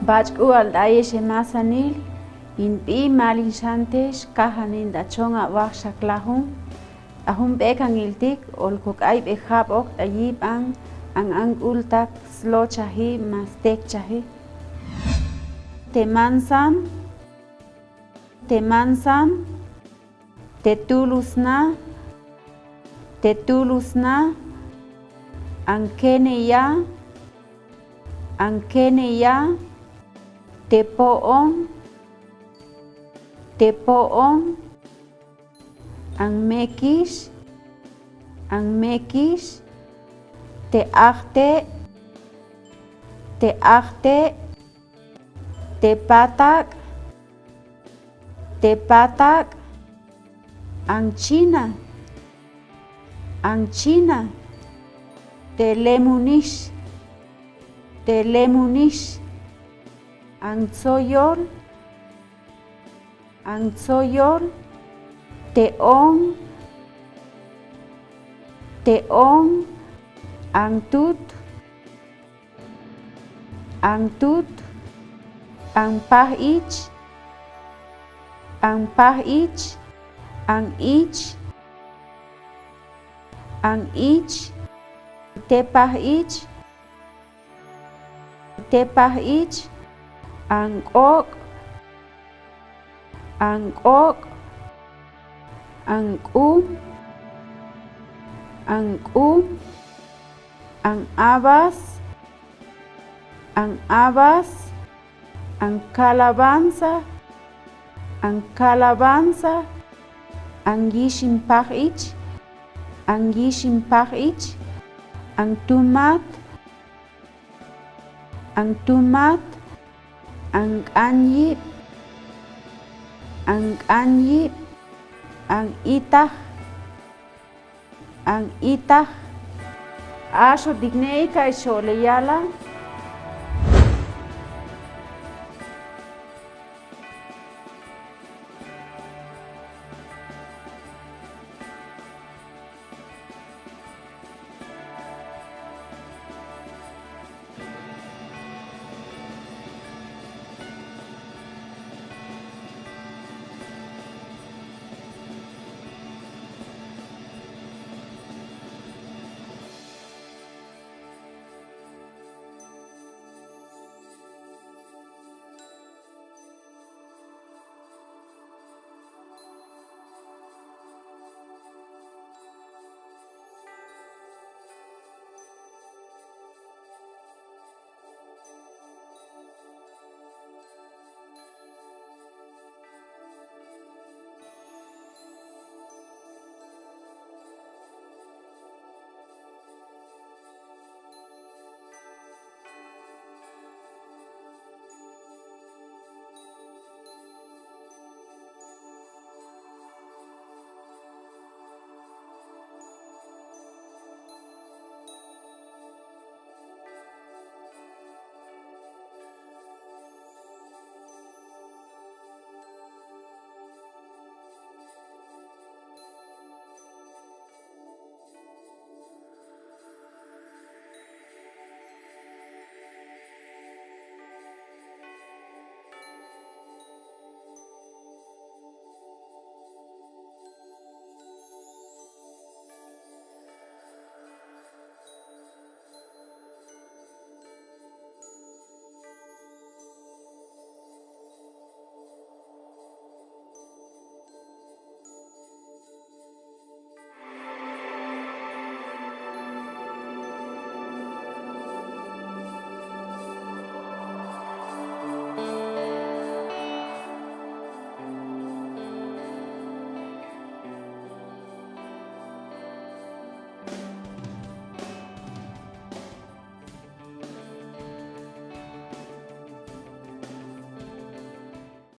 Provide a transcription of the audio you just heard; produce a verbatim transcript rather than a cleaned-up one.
Bach'u ald'ayex emasanil, intbï mal inxantex, kaja nintachon abaxaklajun, ajump'ekangiltik, olkok'aip'e jap'ok, tayip'an, an ank'ultak, slochaji, mastekchaji. Temansam, temansam, tetulu sna, tetulu sna, ankeneya, ankeneya, tepo'on, tepo'on, anmekix, anmekix, te'ajte', te'ajte', tepatak, tepatak, anchina, anchina, telemunix, telemunix, antsoyol, antsoyol, te'on, te'on, antut, antut, anpajich, anpajich, an'ich, an'ich, tepajich, tepajich, ank'ok', ank'ok', ank'um, ank'um, an'abas, an'abas, ankalabansa, ankalabansa, anyixim pajich, anyixim pajich, antumat, antumat, ank'anyip, ank'anyip, an'itaj, an'itaj. Axotik ne'e ikaixh o'oleyala,